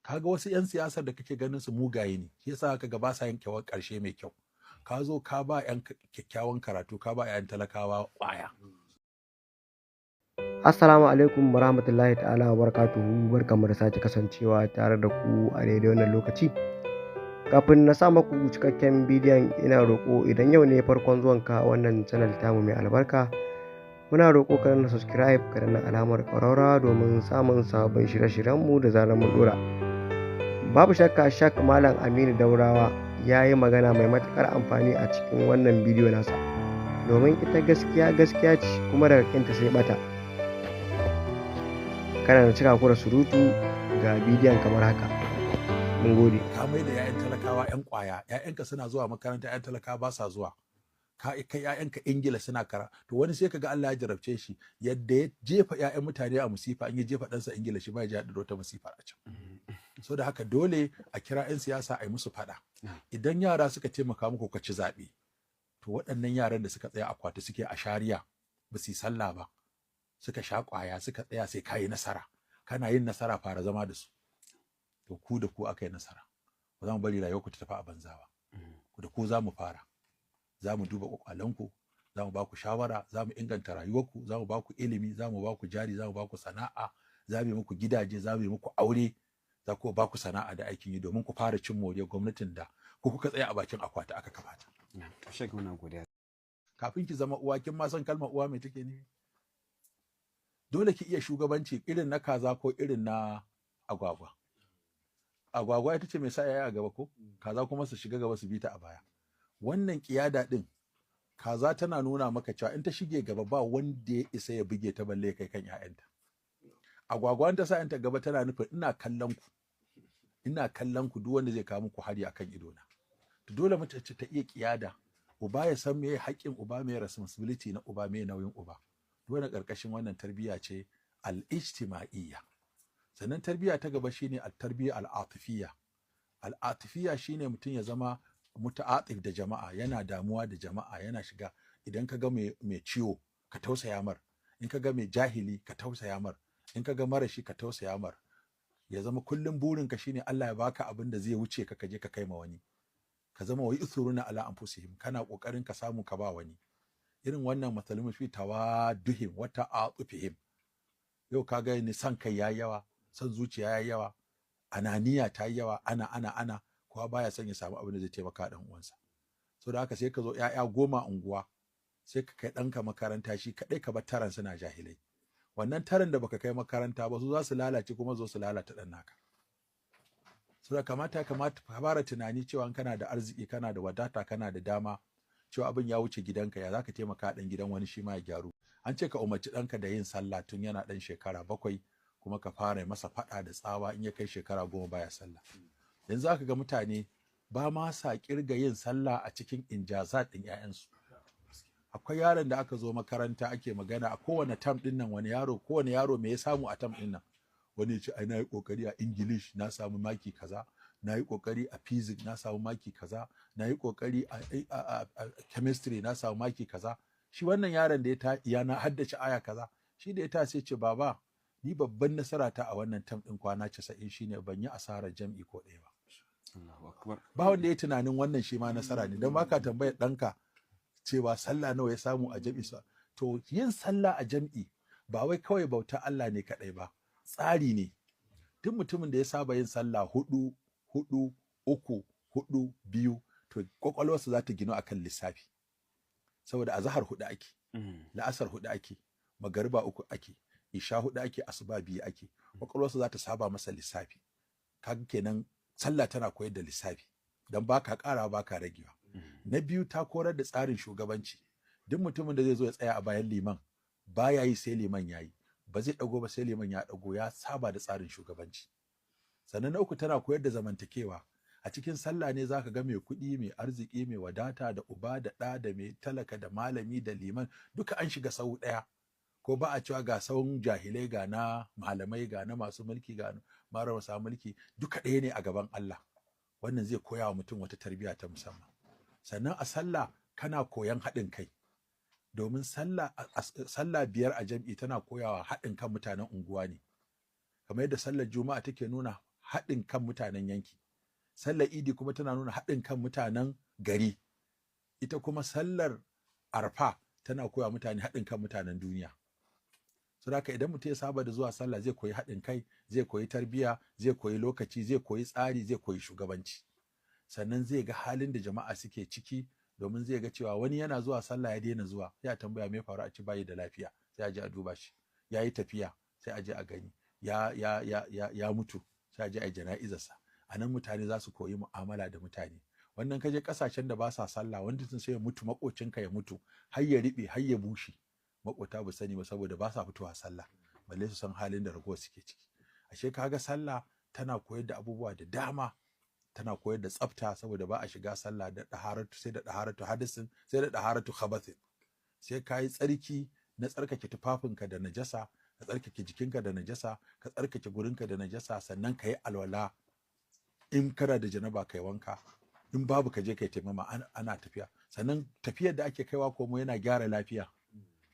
Kaga wasu 'yan siyasar da kake ganin su mugaye ne, shi yasa kaga ba sa yin kyawar ƙarshe mai kyau. Ka zo ka ba 'yan kyakkyawan karatu, ka ba 'yan talakawa ƙwaya. Assalamu alaikum warahmatullahi ta'ala wa barakatuhu. Barkanmu da sake kasancewa tare da ku a daidai wannan lokaci. Kafin na sa maku cikakken bidiyon, ina roƙo idan yau ne farkon zuwanka wannan channel tamu mai albarka, muna roƙo ka danna subscribe, ka danna alamar ƙararrawa domin samun sabbin shirye-shiryenmu da zarar mun ɗora. Babu shakka Shak Malam Aminu Daurawa ya yi magana mai matuƙar amfani a cikin wannan bidiyo nasa, domin ita gaskiya gaskiya ce, kuma daga kinta sai ɓata. Kana da cika ku da surutu, ga bidiyon kamar haka. Mun gode. Ka mai da 'ya'yan talakawa 'yan ƙwaya, 'ya'yanka suna zuwa makaranta, 'ya'yan talakawa ba sa zuwa. Ka kai 'ya'yanka Ingila suna kara to wani sai kaga Allah ya jarabce shi yadda ya jefa 'ya'yan mutane a musifa, an ya jefa ɗansa Ingila, shi ma ya ji haɗu da wata musifa a can. So da haka dole a kira 'yan siyasa a yi musu faɗa. Idan yara suka taimaka muku ka ci zaɓe, to waɗannan yaran da suka tsaya akwati suke a shari'a, ba su yi sallah ba, suka sha ƙwaya, suka tsaya sai ka yi nasara, kana yin nasara fara zama da su. To ku da ku aka yi nasara, ba za mu bari rayuwarku ta tafi a banza ba. Ku da ku za mu fara, za mu duba kwakwalenku, za mu ba ku shawara, za mu inganta rayuwarku, za mu ba ku ilimi, za mu ba ku jari, za mu ba ku sana'a, za mu yi muku gidaje, za mu yi muku aure, za ku ba ku sana'a da aikin yi domin ku fara cin moriyar gwamnatin da ku kuka tsaya a bakin akwati aka kafa ta. To Sheikh, muna godiya. Kafin ki zama uwa, kin ma san kalmar uwa mai take nufi. Dole ki iya shugabanci irin na kaza ko irin na agwagwa. Agwagwa ita ce mai sa yaya a gaba, ko kaza kuma su shiga gaba su bi ta a baya. Wannan kiyada din, kaza tana nuna maka cewa in ta shige gaba ba wanda ya isa ya buge ta balle kai kan 'ya'yanta. Agwagwa ta sa 'yanta gaba tana nufin ina kallon ku, ina kallon ku, duk wanda zai kawo muku hari akan idona. To dole mace ta iya kiyada, uba ya san meye haƙƙin uba, meye responsibility na uba, meye nauyin uba. Dole ƙarƙashin wannan tarbiyya ce al-ijtima'iyya. Sannan tarbiyya ta gaba shine at-tarbiyya al-atifiyya. Al-atifiyya shine mutum ya zama muta'atif da jama'a, yana damuwa da jama'a, yana shiga. Idan ka ga mai ciwo ka tausaya mar, in ka ga mai jahili ka tausaya mar, in ka ga marashi ka tausaya mar. Ya zama kullum burinka shine Allah ya baka abin da zai wuce ka, kaje ka kai ma wani. Ka zama wa yu'thiruna ala anfusihim, kana kokarin ka samu ka ba wani. Irin wannan matsalolin fi tawadduhim wa ta'atufihim. Yau ka ga ni san kai yayi yawa, san zuciya yayi yawa, ananiya ta yi yawa, ana ana ana kowa baya son ya samu abin da zai taimaka dan uwansa. So da haka sai ka zo 'ya'ya 10 unguwa, sai ka kai ɗanka makaranta shi kaɗai, ka bar taran suna jahilai. Wannan taran da baka kai makaranta ba su za su lalace kuma zo su lalata ɗan naka. So da kamata ka fara tunani cewa in kana da arziki, kana da wadata, kana da dama, cewa abin ya wuce gidanka, ya zaka taimaka ɗan gidan wani shi ma ya gyaru. An ce ka umarci ɗanka da yin sallah tun yana ɗan shekara 7, kuma ka fara masa faɗa da tsawa in ya kai shekara 10 baya sallah. Yanzu aka ga mutane ba ma sa kirga yin sallah a cikin injazat ɗin 'ya'yansu. Akwai yaron da aka zo makaranta ake magana a kowane term ɗin nan, wani yaro, kowane yaro me ya samu a term ɗin nan. Wani ya ce ai na yi kokari a English, na samu maki kaza, na yi kokari a physics, na samu maki kaza, na yi kokari a chemistry, na samu maki kaza. Shi wannan yaron da ya ta ya na haddace aya kaza, shi da ya ta sai ce, "Baba, ni babban nasara ta a wannan term ɗin kwana 90 shine ban yi asarar jam'i ko ɗaya ba." Allahu akbar. Ba wanda ya tunanin wannan shi ma nasara ne, don baka tambayar ɗanka cewa sallah nawa ya samu a jam'i. Sa to yin sallah a jam'i ba wai kawai bauta Allah ne kaɗai ba, tsari ne. Duk mutumin da ya saba yin sallah hudu hudu uku hudu biyu, to kwakwalwarsa za ta ginu akan lissafi, saboda azahar hudu ake, la'asar hudu ake, magariba uku ake, isha hudu ake, asuba biyu ake. Kwakwalwarsa za ta saba masa lissafi. Kaga kenan sallah tana koyar da lissafi, don baka ƙara baka ragewa. Na biyu, ta koyar da tsarin shugabanci. Duk mutumin da zai zo ya tsaya a bayan liman, baya yi sai liman yayi, ba zai dago ba sai liman ya dago, ya saba da tsarin shugabanci. Sannan na uku, tana koyar da zamantakewa. A cikin sallah ne zaka ga mai kuɗi, mai arziki, mai wadata, da uba da ɗa, da mai talaka, da malami, da liman, duka an shiga sau ɗaya. Ko ba a cewa ga sahun jahilai, ga na malamai, ga na masu mulki, ga na marasa mulki, duka ɗaya ne a gaban Allah. Wannan zai koya wa mutum wata tarbiyya ta musamman. Sannan a sallah kana koyan haɗin kai, domin sallah 5 a jam'i tana koyawa haɗin kan mutanen unguwa ne, kamar yadda sallar juma'a take nuna haɗin kan mutanen yanki. Sallar idi kuma tana nuna haɗin kan mutanen gari. Ita kuma sallar arfa tana koya mutane haɗin kan mutanen duniya. So haka idan mutum ya saba da zuwa sallah, zai koyi haɗin kai, zai koyi tarbiyya, zai koyi lokaci, zai koyi tsari, zai koyi shugabanci. Sannan zai ga halin da jama'a suke ciki, domin zai ga cewa wani yana zuwa sallah ya daina zuwa. Ya tambaya me faru, a ci bayi da lafiya, sai a je a duba shi. Ya yi tafiya, sai a je a gani. Ya mutu, sai a je a yi jana'izarsa. A nan mutane za su koyi mu'amala da mutane. Wannan kaje kasashen da ba sa sallah, wanda sun sai ya mutu, makocinka ya mutu, har ya riɓe, har ya bushe, makota ba sani ba, saboda ba sa fitowa sallah, balle su san halin da ragowar suke ciki. Ashe kaga sallah tana koyar da abubuwa da dama. Tana koyar da tsafta, saboda ba a shiga sallah da ɗaharatu sai da ɗaharatu hadasin, sai da ɗaharatu khabathin. Sai ka yi tsarki na tsarkake tufafinka da najasa, ka tsarkake jikinka da najasa, ka tsarkake gurinka da najasa, sannan ka yi alwala. In kana da janaba, kai wanka. In babu, ka je kai taimama. Ana tafiya. Sannan tafiyar da ake kaiwa komo yana gyara lafiya,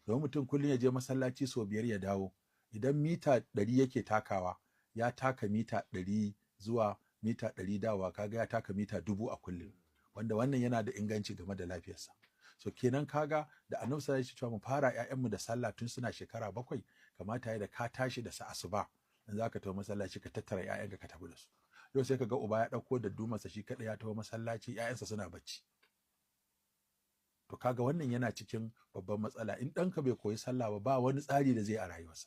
domin mutum kullum ya je masallaci sau 5 ya dawo, idan mita 100 yake takawa, ya taka mita 100 zuwa mita 100 dawa, kaga ya taka mita 1000 a kullum, wanda wannan yana da inganci game da lafiyarsa. So kenan kaga da Annabi sallallahu alaihi wasallam mu fara ƴaƴanmu da sallah tun suna shekara 7, kamata ya da ka tashi da sa asuba, in zaka tafi masallaci, ka tattara ƴaƴanka ka tafi da su. Yau sai ka ga uba ya ɗauko da dumarsa shi kaɗai ya tafi masallaci, ƴaƴansa suna bacci. To kaga wannan yana cikin babban matsala. In ɗanka bai koyi sallah ba, ba wani tsari da zai a rayuwarsa.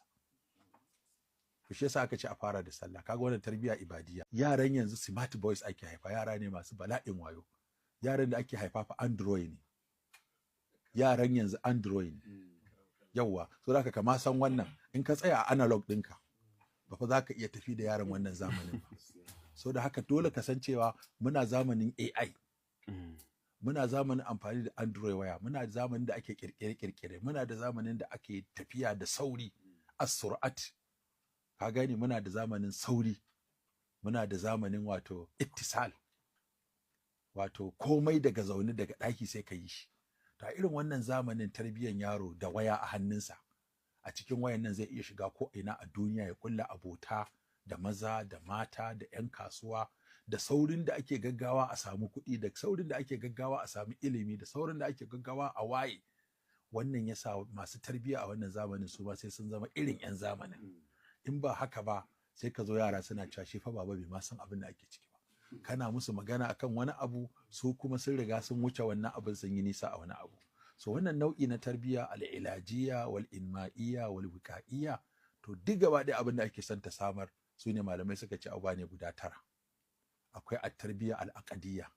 To shi yasa aka ce a fara da sallah. Kaga wannan tarbiyya ibadiyya. Yaran yanzu smart boys ake haifa, yara ne masu bala'in wayo. Yaran da ake haifa fa android ne. Yaran yanzu android ne. Yawwa, so da ka san wannan, in ka tsaya a analog ɗinka ba fa za ka iya tafi da yaran wannan zamanin ba. So da haka dole ka san cewa muna zamanin AI, muna zamanin amfani da android waya, muna zamanin da ake kirkire-kirkire, muna da zamanin da ake tafiya da sauri, as-sur'at. Ka gani, muna da zamanin sauri, muna da zamanin wato ittisal, wato komai daga zaune daga ɗaki sai ka yi shi. To a irin wannan zamanin, tarbiyyar yaro da waya a hannunsa, a cikin wayan nan zai iya shiga ko ina a duniya, ya kulla abota da maza da mata da 'yan kasuwa. Da saurin da ake gaggawa a samu kuɗi, da saurin da ake gaggawa a samu ilimi, da saurin da ake gaggawa a waye, wannan yasa masu tarbiyya a wannan zamanin su ma sai sun zama irin 'yan zamanin. In ba haka ba, sai ka zo yara suna cewa shi fa baba bai ma san abin da ake ciki ba. Kana musu magana akan wani abu, su kuma sun riga sun wuce wannan abin, sun yi nisa a wani abu. So wannan nau'i na tarbiyya al'ilajiya wal inma'iyya wal wiqa'iyya, to duk gaba ɗaya abin da ake son ta samar su ne malamai suka ce abubuwa ne guda 9. Akwai at-tarbiyya al-aqdiyya,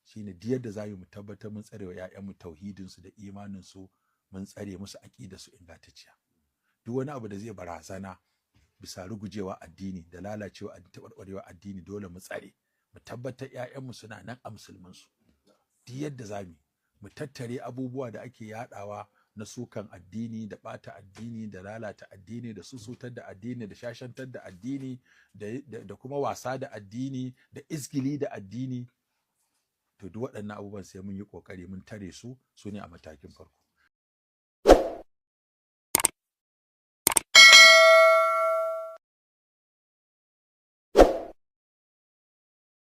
shine duk yadda za mu tabbatar mun tsare wa 'ya'yanmu tauhidinsu da imaninsu, mun tsare musu aƙidarsu ingantacciya. Duk wani abu da zai barazana bisa rugujewa addini da lalacewa, taɓarɓarewa addini, dole mu tsare, mu tabbatar 'ya'yanmu suna nan a musulmansu. Duk yadda za mu mu tattare abubuwa da ake yaɗawa na sukan addini da ɓata addini da lalata addini da susutar da addini da shashantar da addini da kuma wasa da addini da izgili da addini, to duk waɗannan abubuwan sai mun yi ƙoƙari mun tare su. Su ne a matakin farko.